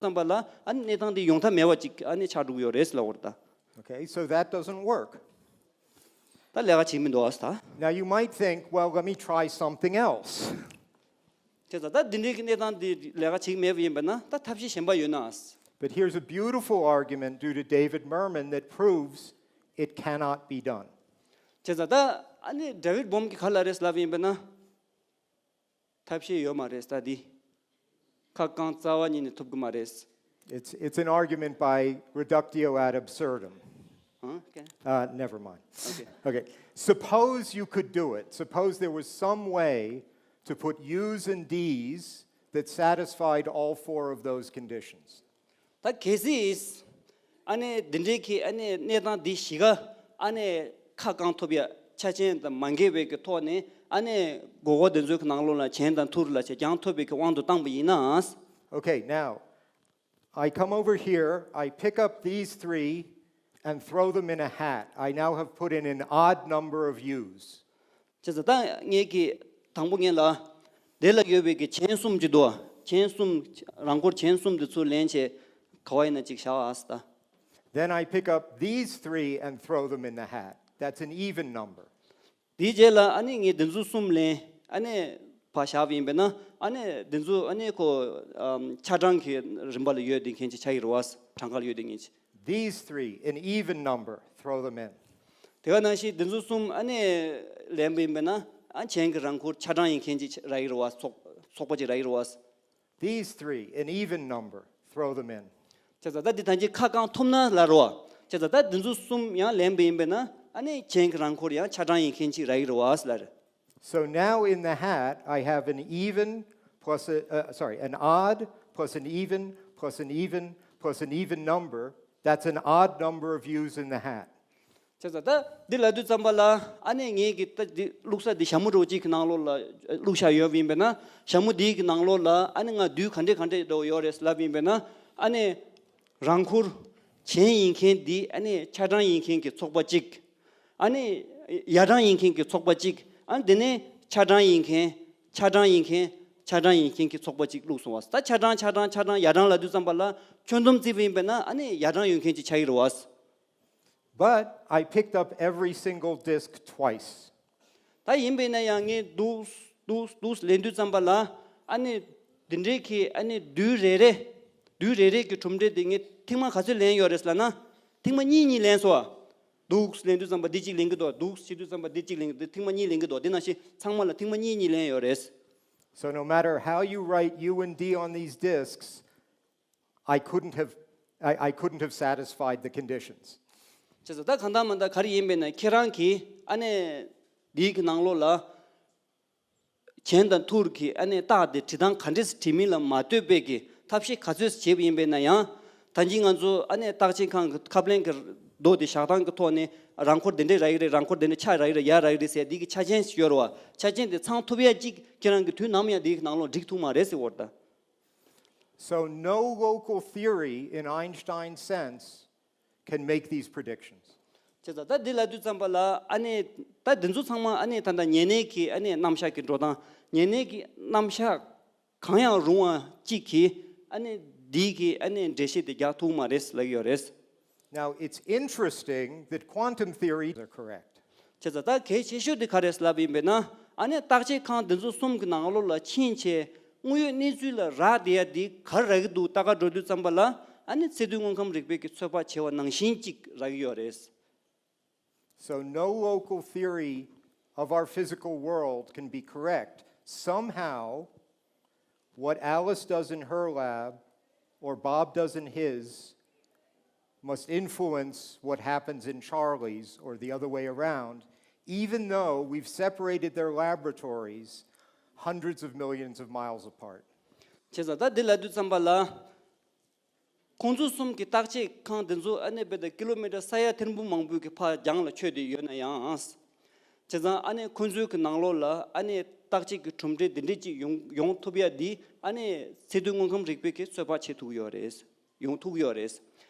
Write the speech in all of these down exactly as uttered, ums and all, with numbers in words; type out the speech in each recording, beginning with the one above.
ཙམ་པ་ལ་ཨ་ནི་གནས་སྟངས་དེ་ཡོང་ཐབས་མེད་པ་ཅིག་ཨ་ནི་ཆགས་འགྲོ་གི་ཡོད་རེད་ལབ་པ་རེད་ད། Okay, so that doesn't work. ད་ལས་ཀ་བྱེད་མི་འདུག་ཨ་ད། Now you might think, well, let me try something else. དེ་ཙང་ད་འདི་འདྲའི་གི་གནས་སྟངས་འདི་ལས་ཀ་བྱེད་མེད་པ་ཡིན་པ་ན་ད་ཐབས་ཤེས་གཞན་པ་ཡོད་ན། But here's a beautiful argument due to David Mermin that proves it cannot be done. དེ་ཙང་ད་ཨ་ནི་David Bohm གི་ག་ལ་རེད་ལབ་ཡིན་པ་ན། ཐབས་ཤེས་ཡོད་མ་རེད་ད་འདི། ཁ་བཀང་རྩ་བ་ཉིད་ནས་ཐུབ་གི་མ་རེད། It's, it's an argument by reductio ad absurdum. ཨང་ཀེ། Uh, never mind. Okay. Okay. Suppose you could do it. Suppose there was some way to put U's and D's that satisfied all four of those conditions. ད་གལ་སྲིད་ཨ་ནི་འདི་འདྲའི་གི་ཨ་ནི་གནས་སྟངས་འདི་གཞི་ག་ཨ་ནི་ཁ་བཀང་ཐུབ་ཡ་ཆ་རྐྱེན་དང་མ་འགལ་བའི་གི་ཐོག་ནས་ཨ་ནི་མགོ་སྐོར་འདི་ཚོའི་གི་ནང་ལོགས་ལ་གྱེན་དང་ཐུར་ལ་ཆ་རྐྱང་ཐུབ་པའི་གི་དབང་དུ་བཏང་པ་ཡིན་ན། Okay, now I come over here, I pick up these three and throw them in a hat. I now have put in an odd number of U's. བྱས་ཙང་ད་ངས་ཀྱི་དང་པོ་ངས་ལ་དེ་ལ་ཡོད་པའི་གི་གྱེན་གསུམ་གྱི་དོ། གྱེན་གསུམ། རང་འཁོར་གྱེན་གསུམ་དེ་ཚུར་ལེན་བྱས་ག་བ་ཡིན་ན་ཅིག་བཞག་ཨ་སི་ད། Then I pick up these three and throw them in the hat. That's an even number. དེའི་རྗེས་ལ་ཨ་ནི་ངས་དེ་ཚོ་གསུམ་ལེན། ཨ་ནི་ཕར་བཞག་པ་ཡིན་པས་ན་ཨ་ནི་དེ་ཚོ་ཨ་ནི་ཁོ་ཨམ་ཆ་གྲངས་ཀྱི་རིམ་པ་ལ་ཡོད་དེ་མཁན་ཅིག་ཆགས་ཀྱི་རེད་བ། གྲངས་ཀ་ལ་ཡོད་དེ་མཁན་ཅིག These three, an even number, throw them in. དེ་ག་ནང་བཞིན་དེ་ཚོ་གསུམ་ཨ་ནི་ལེན་པ་ཡིན་པས་ན་ཨ་གྱེན་གྱི་རང་འཁོར་ཆ་གྲངས་ཡིན་མཁན་ཅིག་རག་གི་རེད་བ། ཚོགས་ཚོགས་པ་ཅིག་རག་གི་རེད་བ། These three, an even number, throw them in. བྱས་ཙང་ད་འདི་ཐམས་ཅད་ཁ་བཀང་ཐུབ་ན་ལབ་རེད་བ། བྱས་ཙང་ད་འདི་ཚོ་གསུམ་ཡང་ལེན་པ་ཡིན་པས་ན་ཨ་ནི་གྱེན་གྱི་རང་འཁོར་ཡང་ཆ་གྲངས་ཡིན་མཁན་ཅིག་རག་གི་རེད་བ་ལབ་རེད། So now in the hat, I have an even plus a, uh, sorry, an odd plus an even plus an even plus an even number. That's an odd number of U's in the hat. བྱས་ཙང་ད་འདི་ལབ་དུས་ཙམ་པ་ལ་ཨ་ནི་ངེད་ཀྱི་ད་འདི་བླུགས་ས་འདི་ཞྭ་མོ་འདྲ་བོ་གཅིག་གི་ནང་ལོགས་ལ་བླུགས་བཞག་ཡོད་པ་ཡིན་པས་ན་ཞྭ་མོ་འདིའི་གི་ནང་ལོགས་ལ་ཨ་ནི་ང་རྡུལ་ག་འདྲས་ག་འདྲས་འདྲ་བོ་ཡོད་རེད་ལབ་པ་ཡིན་པས་ན་ཨ་ནི་རང་འཁོར་གྱེན་ཡིན་མཁན་འདི་ཨ་ནི་ཆ་གྲངས་ཡིན་མཁན་གྱི་ཚོགས་པ་གཅིག་ཨ་ནི་ཡ་གྲངས་ཡིན་མཁན་གྱི་ཚོགས་པ་གཅིག་ཨ་ནི་དེ་ནས་ཆ་གྲངས་ཡིན་མཁན་ཆ་གྲངས་ཡིན་མཁན་ཆ་གྲངས་ཡིན་མཁན་གྱི་ཚོགས་པ་གཅིག་བླུགས་སོང་བ། ད་ཆ་གྲངས་ཆ་གྲངས་ཆ་གྲངས་ཡ་གྲངས་ལབ་དུས་ཙམ་པ་ལ་ཁྱོན་བསྡོམས་བརྩིས་པ་ཡིན་པས་ན་ཨ་ནི་ཡ་གྲངས་ཡོད་མཁན་ཅིག་ཆགས་ཀྱི་རེད་བ། But I picked up every single disc twice. ད་ཡིན་པས་ན་ཡང་ངས་འདུག་འདུག་འདུག་ལེན་དུས་ཙམ་པ་ལ་ཨ་ནི་འདི་འདྲའི་གི་ཨ་ནི་རྡུལ་རེ་རེ་རྡུལ་རེ་རེ་གི་གྲུབ་འབྲས་དེ་ངས་ཐེངས་མ་ག་ཚོད་ལེན་ཡོད་རེད་ལབ་ན་ཐེངས་མ་གཉིས་གཉིས་ལེན་སོང་བ། འདུག་ལེན་དུས་ཙམ་པ་འདི་གཅིག་ལེན་གི་འདུག་འདུག་བྱེད་དུས་ཙམ་པ་འདི་གཅིག་ལེན་གི་འདུག་ཐེངས་མ་གཉིས་ལེན་གི་འདུག་འདི་ནང་བཞིན་ཚང་མ་ལ་ཐེངས་མ་གཉིས་གཉིས་ལེན་ཡོད་རེད། So no matter how you write U and D on these discs, I couldn't have, I, I couldn't have satisfied the conditions. བྱས་ཙང་ད་གང་ལྟར་མ་ལྟར་ག་རེ་ཡིན་པས་ན་ཁྱེད་རང་གིས་ཨ་ནི་འདིའི་གི་ནང་ལོགས་ལ་གྱེན་དང་ཐུར་གྱི་ཨ་ནི་རྟགས་དེ་བྲི་སྟངས་ག་འདྲས་བྲིས་མིན་ལ་མ་ལྟོས་པའི་གི་ཐབས་ཤེས་ག་ཚོད་བྱས་པ་ཡིན་པས་ན་ཡང་ད་གིན་ང་ཚོ་ཨ་ནི་བརྟག་དཔྱད་ཁང་གི་ཁབ་ལེན་གྱི་རྡོ་དེ་བཞག་སྟངས་ཀྱི་ཐོག་ནས་རང་འཁོར་དེ་འདྲས་རག་གི་རེད། རང་འཁོར་དེ་འདྲས་ཆ་རག་གི་རེད། ཡ་རག་གི་རེད་ཟེར་འདི་གི་ཆ་རྐྱེན་ཞིག་ཡོད་རེད་བ། ཆ་རྐྱེན་དེ་ཚང་ཐུབ་ཡ་གཅིག་ཁྱེད་རང་གི་དུས་ནམ་ཡང་འདིའི་ནང་ལོགས་འགྲིག་ཐུབ་མ་རེད་ཟེར་བ་རེད་ད། So no local theory in Einstein's sense can make these predictions. བྱས་ཙང་ད་འདི་ལབ་དུས་ཙམ་པ་ལ་ཨ་ནི་ད་འདི་ཚོ་ཚང་མ་ཨ་ནི་ད་ལྟ་ཉེ་གནས་ཀྱི་ཨ་ནི་རྣམ་གཞག་གི་འགྲོ་སྟངས་ཉེ་གནས་ཀྱི་རྣམ་གཞག་གང་ཡང་རུང་བ་གཅིག་གིས་ཨ་ནི་འདི་གི་ཨ་ནི་འགྲེལ་བཤད་དེ་རྒྱག་ཐུབ་མ་རེད་ལབ་ཀྱི་ཡོད་རེད། Now, it's interesting that quantum theories are correct. བྱས་ཙང་ད་གལ་ཆེ་ཤོས་དེ་ག་རེད་ལབ་ཡིན་པས་ན་ཨ་ནི་བརྟག་དཔྱད་ཁང་འདི་ཚོ་གསུམ་གྱི་ནང་ལོགས་ལ་ཕྱིན་ཆད་དངོས་ཡོད་གནས་ཚུལ་ལ་རག་བསྡད་ཡ་འདི་ག་རེ་རག་གི་འདུག་ལྟ་ག་འགྲོ་དུས་ཙམ་པ་ལ་ཨ་ནི་ཚད་རྡུལ་དངོས་ཁམས་རིག་པའི་གི་ཚོད་དཔག་བྱས་པ་ནང་བཞིན་གཅིག་རག་གི་ཡོད་རེད། So no local theory of our physical world can be correct. Somehow, what Alice does in her lab or Bob does in his must influence what happens in Charlie's or the other way around, even though we've separated their laboratories hundreds of millions of miles apart. བྱས་ཙང་ད་འདི་ལབ་དུས་ཙམ་པ་ལ། ཁོང་ཚོ་གསུམ་གྱི་བརྟག་དཔྱད་ཁང་དེ་ཚོ་ཨ་ནི་དཔེ་ད་ཀི་ལོ་མི་ཊར་ས་ཡ་ཐེར་འབུམ་མང་པོའི་གི་ཕར་རྒྱང་ལ་ཆོད་དེ་ཡོད་ན་ཡང་། བྱས་ཙང་ཨ་ནི་ཁོང་ཚོའི་གི་ནང་ལོགས་ལ་ཨ་ནི་བརྟག་དཔྱད་ཀྱི་གྲུབ་འབྲས་འདི་འདྲས་ཅིག་ཡོང་ཡོང་ཐུབ་ཡ་འདི་ཨ་ནི་ཚད་རྡུལ་དངོས་ཁམས་རིག་པའི་གི་ཚོད་དཔག་བྱེད་ཐུབ་ཡོད་རེད། ཡོང་ཐུབ་ཡོད་རེད།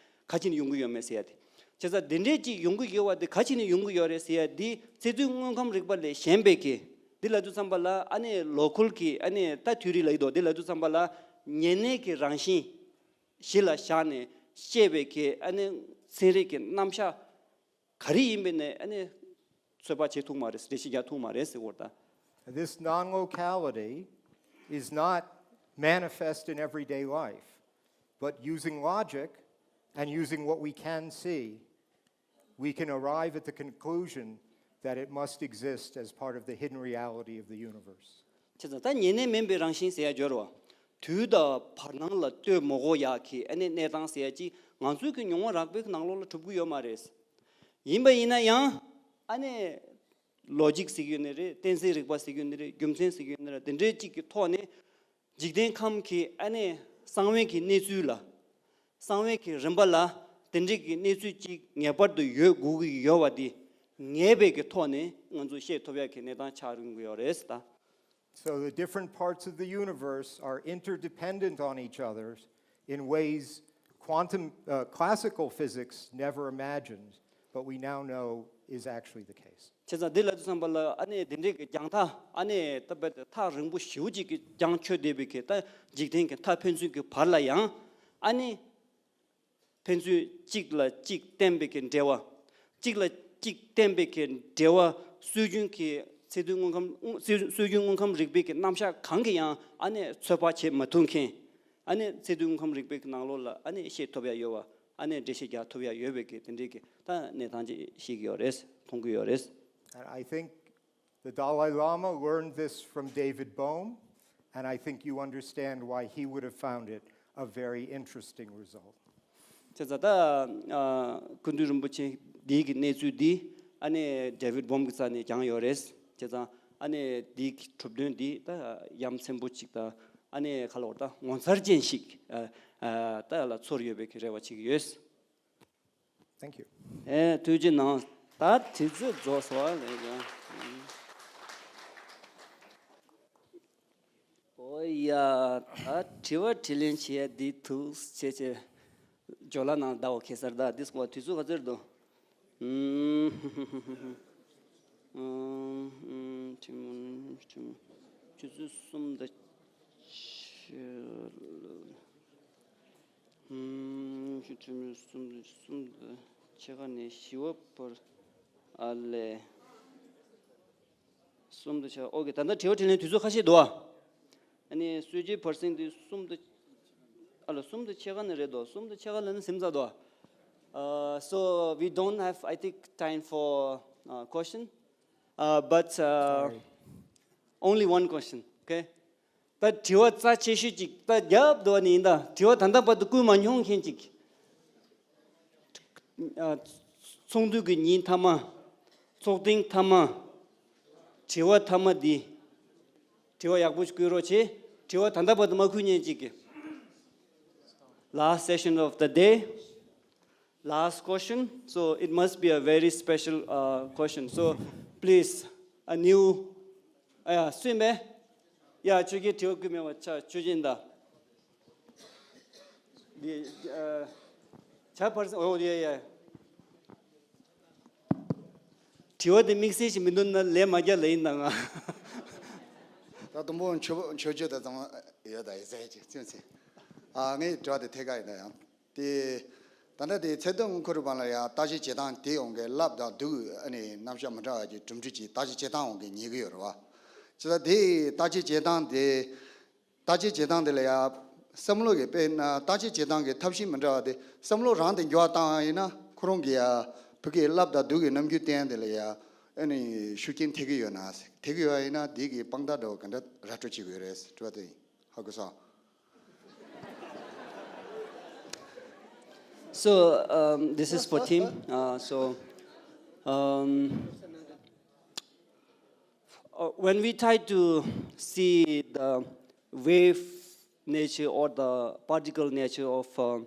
ག་ཅི་ནས་ཡོང་གི་ཡོད་མེད་ཟེར་ཡ་དེ། བྱས་ཙང་འདི་འདྲས་ཅིག་ཡོང་གི་ཡོད་པ་དེ་ག་ཅི་ནས་ཡོང་གི་ཡོད་རེད་ཟེར་ཡ་འདི་ཚད་རྡུལ་དངོས་ཁམས་རིག་པ་ལས་གཞན་པའི་གི། འདི་ལབ་དུས་ཙམ་པ་ལ་ཨ་ནི་ལོ་ཀལ་གི་ཨ་ནི་ད་ཐིའོ་རི་ལབ་ཀྱི་འདུག་འདི་ལབ་དུས་ཙམ་པ་ལ་ཉེ་གནས་ཀྱི་རང་བཞིན། གཞི་ལ་བཞག་ནས་བཤད་པའི་གི་ཨ་ནི་ཚན་རིག་གི་རྣམ་གཞག་ག་རེ་ཡིན་པའི་ནས་ཨ་ནི་ཚོད་དཔག་བྱེད་ཐུབ་མ་རེད། འགྲེལ་བཤད་རྒྱག་ཐུབ་མ་རེད་ཟེར་བ་ད། This non-locality is not manifest in everyday life, but using logic and using what we can see, we can arrive at the conclusion that it must exist as part of the hidden reality of the universe. བྱས་ཙང་ད་ཉེ་གནས་མིན་པའི་རང་བཞིན་ཟེར་ཡ་སྦྱོར་བ། དུས་དང་བར་སྣང་ལ་ལྟོས་མ་དགོས་ཡག་གི་ཨ་ནི་གནས་སྟངས་ཟེར་ཡ་ཅིག་ང་ཚོའི་གི་མྱོང་བ་རགས་པའི་ནང་ལོགས་ལ་གྲུབ་ཀྱི་ཡོད་མ་རེད། ཡིན་པ་ཡིན་ན་ཡང་ཨ་ནི་ལོ་ཇིག་ཟེར་གྱི་ཡོད་ནི་རེད། གཏན་ཚིགས་རིག་པ་ཟེར་གྱི་ཡོད་ནི་རེད། རྒྱུ་མཚན་ཟེར་གྱི་ཡོད་ནི་རེད། དེ་འདྲའི་ཅིག་གི་ཐོག་ནས། འཇིག་རྟེན་ཁམས་ཀྱི་ཨ་ནི་གསང་བའི་གི་གནས་ཚུལ་ལ། གསང་བའི་གི་རིམ་པ་ལ་དེ་འདྲའི་གི་གནས་ཚུལ་ཅིག་ངེས་པར་དུ་ཡོད་དགོས་ཀྱི་ཡོད་པ་འདི་ངེས་པའི་གི་ཐོག་ནས་ང་ཚོས་ཤེས་ཐུབ་ཡག་གི་གནས་སྟངས་ཆགས་ཡོང་གི་ཡོད་རེད་ད། So the different parts of the universe are interdependent on each other in ways quantum, uh, classical physics never imagined, but we now know is actually the case. བྱས་ཙང་འདི་ལ་དུས་ཙམ་པ་ལ་ཨ་ནི་དེ་འདྲའི་གི་རྒྱང་ཐག་ཨ་ནི་ད་བེད་ཐག་རིང་པོ་ཞེ་པོ་ཅིག་གི་རྒྱང་ཆོད་བསྡད་པའི་གི་ད་འཇིག་རྟེན་གི་མཐའ་ཕན་ཚུན་གི་བར་ལ་ཡང་ཨ་ནི་ཕན་ཚུན་གཅིག་ལ་གཅིག་བརྟེན་པའི་གི་འབྲེལ་བ། གཅིག་ལ་གཅིག་བརྟེན་པའི་གི་འབྲེལ་བ་སྲོལ་རྒྱུན་གི་ཚད་རྡུལ་དངོས་ཁམས་སྲོལ་རྒྱུན་དངོས་ཁམས་རིག་པའི་གི་རྣམ་གཞག་གང་གིས་ཡང་ཨ་ནི་ཚོད་དཔག་བྱེད་མ་ཐུབ་མཁན། ཨ་ནི་ཚད་རྡུལ་དངོས་ཁམས་རིག་པའི་གི་ནང་ལོགས་ལ་ཨ་ནི་ཤེས་ཐུབ་ཡ་ཡོད་པ། ཨ་ནི་འགྲེལ་བཤད་རྒྱག་ཐུབ་ཡ་ཡོད་པའི་གི་དེ་འདྲའི་གི་ད་གནས་སྟངས་ཅིག་ཤེས་ཀྱི་ཡོད་རེད། མཐོང་གི་ཡོད་རེད། And I think the Dalai Lama learned this from David Bohm, and I think you understand why he would have found it a very interesting result. བྱས་ཙང་ད་ཨ་སྐུ་མདུན་རིན་པོ་ཆེ་འདིའི་གི་གནས་ཚུལ་འདི་ཨ་ནི་ཌེ་ཝིཌ་བྷོམ་གི་རྩ་ནས་སྦྱངས་ཡོད་རེད། བྱས་ཙང་ཨ་ནི་འདིའི་གི་གྲུབ་དོན་འདི་ད་ཡ་མཚན་པོ་ཅིག་ད་ཨ་ནི་ག་ལ་བར་ད་ངོ་མཚར་ཅན་ཞིག་ཨ་ཨ་ད་ལ་ཚོར་ཡོད་པའི་གི་རེ་བ་བྱེད་ཀྱི་ཡོད། Thank you. ཨེ་ཐུགས་རྗེ་གནང་། ད་དུས་ཚོད་རྫོགས་སོང་བ་ལས་ཀྱང་། ཨོ་ཡ། ད་དྲི་བ་དྲིས་ལན་བྱེད་ཡ་འདི་ཐུགས་ཆེ་ཆེ། ཇོ་ལ་ནང་ཟླ་བ་ཁེ་སར་ད་འདི་སྐོར་དུས་ཚོད་ག་ཚོད་འདུག་ཨུམ། ཨུམ། ཨུམ། ཆུ་ཚོད་གསུམ་དང་ཕྱེད། ཨུམ། ཆུ་ཚོད་གསུམ་དང་གསུམ་དང་ཕྱེད་ཀ་ནས་བཞི་པ་བར། ཨ་ལས། གསུམ་དང་ཕྱེད་ཀ། ཨོ་ཀེ། ད་ལྟ་དྲི་བ་དྲིས་ལན་དུས་ཚོད་ཁ་ཤས་འདུག་ཨ། ཨ་ནི་སྲོལ་རྒྱུན་བར་གསེང་དེ་གསུམ་དང་། ཨ་ལ་གསུམ་དང་ཕྱེད་ཀ་ནས་རེད་དོ། གསུམ་དང་ཕྱེད་ཀ་ལ་ནི་ཟིན་ཚར་འདུག་ཨ། Uh, so we don't have, I think, time for uh, question. Uh, but uh, Sorry. Only one question, okay? ད་དྲི་བ་རྩ་ཆེ་ཤོས་ཅིག་ད་རྒྱབ་འདུག་ནི་ཡིན་ད། དྲི་བ་ད་ལྟ་བར་དུ་བསྐུལ་མ་མྱོང་མཁན་ཅིག་ཨ། ཚོགས་འདུ་གི་ཉིན་མཐའ་མ། ཚོགས་ཐེངས་མཐའ་མ། དྲི་བ་མཐའ་མ་འདི། དྲི་བ་ཡག་པོ་ཞིག་བསྐུལ་རོགས་བྱེད། དྲི་བ་ད་ལྟ་བར་དུ་མ་བསྐུལ་མཁན་ཅིག་གི། Last session of the day. Last question. So it must be a very special uh, question. So please, a new. ཨ་ཡ། སུས་མེད། ཡ། ཆོས་རྒྱལ་དྲི་བ་བསྐུལ་མེད་པ་ཆ་ཆོས་རྒྱལ་ད། འདི་ཨ། བྱ་བར་ཨོ་ཡ་ཡ། དྲི་བ་འདི་དམིགས་བསལ་ཞིག་མི་འདུག་ན་ལན་མ་རྒྱག་ལེ་ཡིན་ད་ང་། ད་དུམ་བུ་མཆོད་མཆོད་བརྗོད་དང་ཙམ་ཡོད་ད་ཡིན་ཟེར་ཅིག་ཙམ་ཟེར། ཨ། ངའི་དྲི་བ་དེ་ཐད་ཀར་ཡིན་ད་ཡང་། དེ། ད་ལྟ་དེ་ཚད་མཐོའི་དངོས་ཁམས་རིག་པ་ལ་ཡང་བརྟག་དཔྱད་བྱེད་སྟངས་དེ་ཡོང་གི་རླབས་དང་རྡུལ་ཨ་ནི་རྣམ་གཞག་མི་འདྲ་བ་ཅིག་གྲུབ་འབྲས་ཀྱི་བརྟག་དཔྱད་བྱེད་སྟངས་ཡོང་གི་ཉེ་གི་ཡོད་རེད་བ། བྱས་ཙང་དེ་བརྟག་དཔྱད་བྱེད་སྟངས་དེ། བརྟག་དཔྱད་བྱེད་སྟངས་དེ་ལ་ཡང་བསམ་བློ་གི་དཔེར་ན་བརྟག་དཔྱད་བྱེད་སྟངས་ཀྱི་ཐབས་ཤེས་མི་འདྲ་བ་དེ་བསམ་བློ་རང་དེ་འགྱུར་བ་བཏང་བ་ཡིན་ན་ཁོ་རང་གི་ཡང་བོད་ཀྱི་རླབས་དང་རྡུལ་གྱི་རྣམ་འགྱུར་བསྟན་དེ་ལ་ཡང་ཨ་ནི་ཤུགས་རྐྱེན་ཐེབས་ཀྱི་ཡོད་ན་ཟེར། ཐེབས་ཀྱི་ཡོད་པ་ཡིན་ན་དེ་གི་དཔང་རྟགས་འདྲ་བ་ག་འདྲ་ར་སྤྲོད་བྱེད་དགོས་རེད་ཟེར་དྲི་བ་དེ་ཡིན། ཧ་གོ་སོང་། So um, this is for Tim. Uh, so um, uh, when we try to see the wave nature or the particle nature of uh,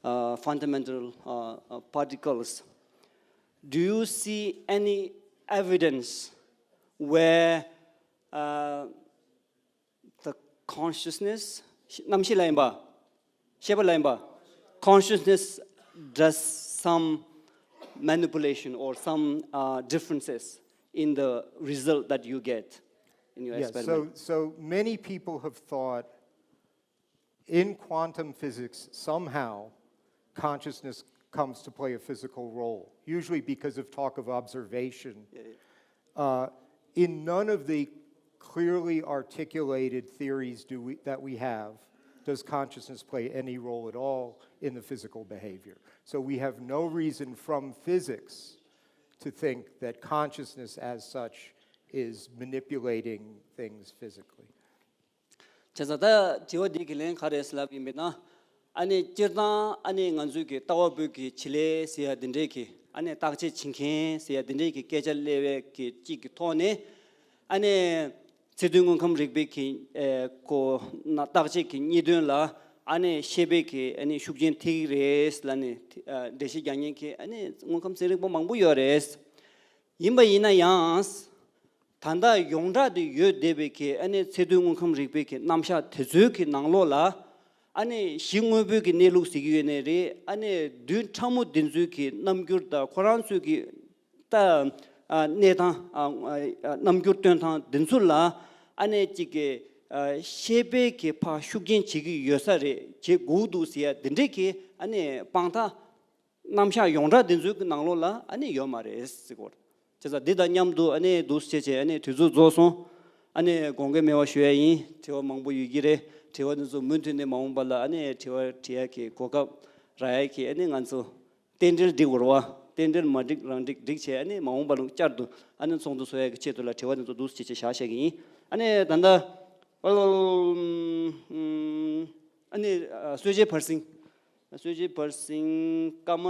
uh, fundamental uh, uh, particles, do you see any evidence where uh, the consciousness, རྣམ་ཤེས་ལ་ཡིན་པ། ཤེས་པ་ལ་ཡིན་པ། Consciousness does some manipulation or some uh, differences in the result that you get in your Yeah, experiment. So, so many people have thought In quantum physics, somehow consciousness comes to play a physical role, usually because of talk of observation. Uh, in none of the clearly articulated theories do we, that we have does consciousness play any role at all in the physical behavior. So we have no reason from physics to think that consciousness as such is manipulating things physically. བྱས་ཙང་ད་དྲི་བ་འདི་གི་ལན་ག་རེ་ལབ་ཡིན་པས་ན། ཨ་ནི་སྤྱིར་བཏང་ཨ་ནི་ང་ཚོའི་གི་ལྟ་བ་བོད་ཀྱི་བྱེད་ལས་ཟེར་ཡ་འདི་འདྲས་ཀྱི་ཨ་ནི་བརྟག་དཔྱད་བྱེད་མཁན་ཟེར་ཡ་འདི་འདྲས་ཀྱི་སྐད་ཆ་སླེབས་པའི་གི་གཅིག་གི་ཐོག་ནས། ཨ་ནི་ཚད་མཐོའི་དངོས་ཁམས་རིག་པའི་གི་ཨེ་ཀོ་ན་བརྟག་དཔྱད་ཀྱི་གཉིས་དོན་ལ་ཨ་ནི་ཤེས་པའི་གི་ཨ་ནི་ཤུགས་རྐྱེན་ཐེབས་ཀྱི་རེད་ལབ་ནས་ཨ་འགྲེལ་བཤད་རྒྱག་མཁན་གི་ཨ་ནི་དངོས་ཁམས་ཚན་རིག་པ་མང་པོ་ཡོད་རེད། ཡིན་པ་ཡིན་ན་ཡང་། ད་ལྟ་ཡོངས་གྲགས་དེ་ཡོད་བསྡད་པའི་གི་ཨ་ནི་ཚད་མཐོའི་དངོས་ཁམས་རིག་པའི་གི་རྣམ་གཞག་དེ་ཚོའི་གི་ནང་ལོགས་ལ་ཨ་ནི་གཞི་དངོས་པོའི་གི་གནས་ལུགས་ཟེར་གི་ཡོད་ནི་རེད། ཨ་ནི་རྡུལ་ཕྲ་མོ་དེ་ཚོའི་གི་རྣམ་འགྱུར་དང་ཁོ་རང་ཚོའི་གི་ད་ཨ་གནས་སྟངས་ཨ་ཨ་རྣམ་འགྱུར་སྟོན་སྟངས་དེ་ཚོ་ལ་ཨ་ནི་གཅིག་གི་ཨ་ཤེས་པའི་གི་ཕར་ཤུགས་རྐྱེན་བྱེད་ཀྱི་ཡོད་ས་རེད། བྱེད་དགོས་འདུག་ཟེར་ཡ་དེ་འདྲའི་གི་ཨ་ནི་དཔང་རྟགས། རྣམ་གཞག་ཡོངས་གྲགས་འདི་ཚོའི་ནང་ལོགས་ལ་ཨ་ནི་ཡོད་མ་རེད་ཟེར་གོ། བྱས་ཙང་འདི་དང་མཉམ་དུ་ཨ་ནི་འདུག་སེ་བྱས་བྱས་ཨ་ནི་དུས་ཚོད་རྫོགས་སོང་། ཨ་ནི་དགོངས་འགལ་མེད་པ་ཞུ་ཡ་ཡིན། དྲི་བ་མང་པོ་ཡོད་ཀྱི་རེད། དྲི་བ་འདི་ཚོ་མུ་མཐུད་ནས་མ་འོངས་པ་ལ་ཨ་ནི་དྲི་བ་དྲི་ཡ་གི་གོ་སྐབས་རག་ཡ་གི་ཨ་ནི་ང་ཚོ་རྟེན་འབྲེལ་འགྲིག་དགོས་རེད་བ། རྟེན་འབྲེལ་མ་འགྲིག་རང་འགྲིག་འགྲིག་བྱས་ཨ་ནི་མ་འོངས་པ་ལ་བསྐྱར་དུ་ཨ་ནི་ཚོགས་འདུ་ཚོགས་ཡ་གི་ཆེད་དུ་ལ་དྲི་བ་འདི་ཚོ་འདུག་སེ་བྱས་བྱས་བཤད་བཤད་ཀྱི་ཡིན། ཨ་ནི་ད་ལྟ་ཨ་ནི་གསོལ་ཇའི་བར་གསེང་། གསོལ་ཇའི་བར་གསེང་སྐར་མ་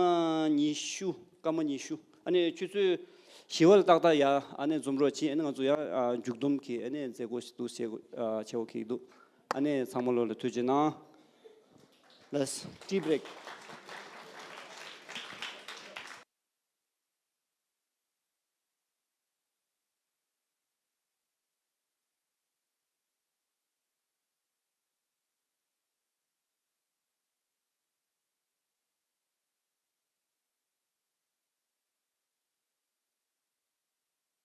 ཉི་ཤུ། སྐར་མ་ཉི་ཤུ། ཨ་ནི་ཆུ་ཚོད་བཞི་པ་ལ་ཏག་ཏག་ཡ་ཨ་ནི་འཛོམས་རོགས་བྱེད། ཨ་ནི་ང་ཚོ་ཡ་ཨ་མཇུག་བསྡོམས་ཀྱི་ཨ་ནི་མཛད་སྒོ་ཞིག་འདུག་བྱེད་དགོས་ཨ་བྱེད་དགོས་ཀྱི་འདུག་ཨ་ནི་ཚང་མ་ལོ་ལ་ཐུགས་རྗེ་གནང་། Let's tea break.